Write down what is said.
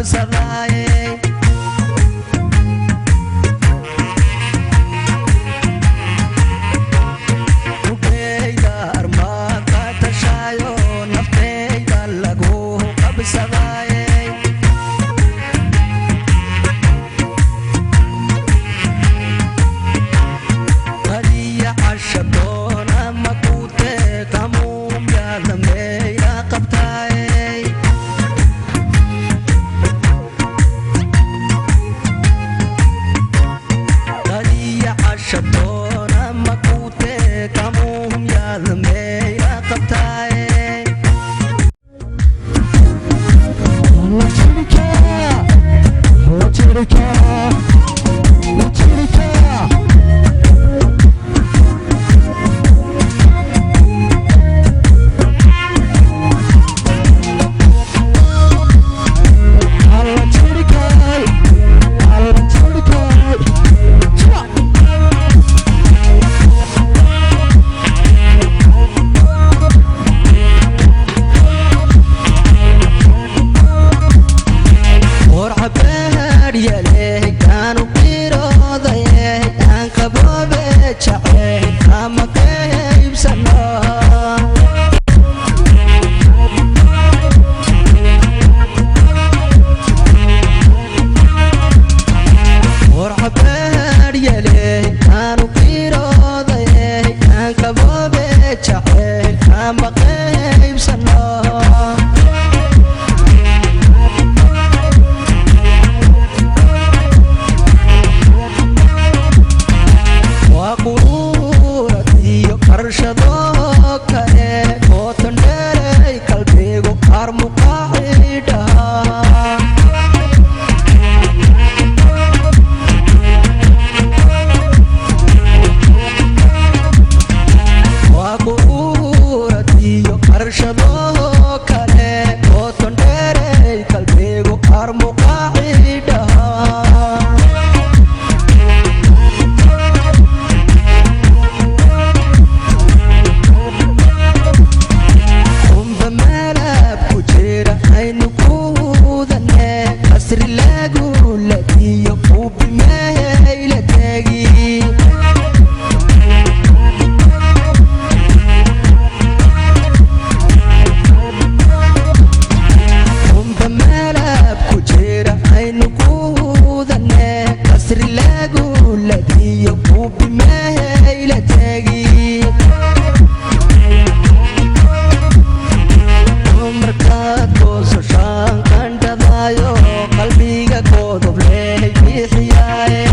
Qabsadaaye. Hubeyda armaad ka tashaayo, nafteyda lagu qabsadaaye. Qadiya cashadoona makute qamuum yaalameyla qabtaaye. Qadiya cashadoona makute qamuum yaalameyla qabtaaye. La Chirica, la Chirica. La Chirica, la Chirica. Warcabeeryaleh kaanu qiroodayeh, aan qaboobe jacey ama qaybsano. Warcabeeryaleh kaanu qiroodayeh, aan qaboobe jacey ama qaybsano. Waa quruurad iyo qarshadoo kale, qootondheerey qalbigu qarmuqaacidhaha. Waa quruurad iyo qarshadoo kale, qootondheerey qalbigu qarmuqaacidhaha. Qumba malab ku jira aynu kuudane, qasri laguladiyo qubi mehayla tegi. Qumba malab ku jira aynu kuudane, qasri laguladiyo qubi mehayla tegi. Markaad goosashaan qandhadaayo, qalbiga qodob leh bixiyaaye.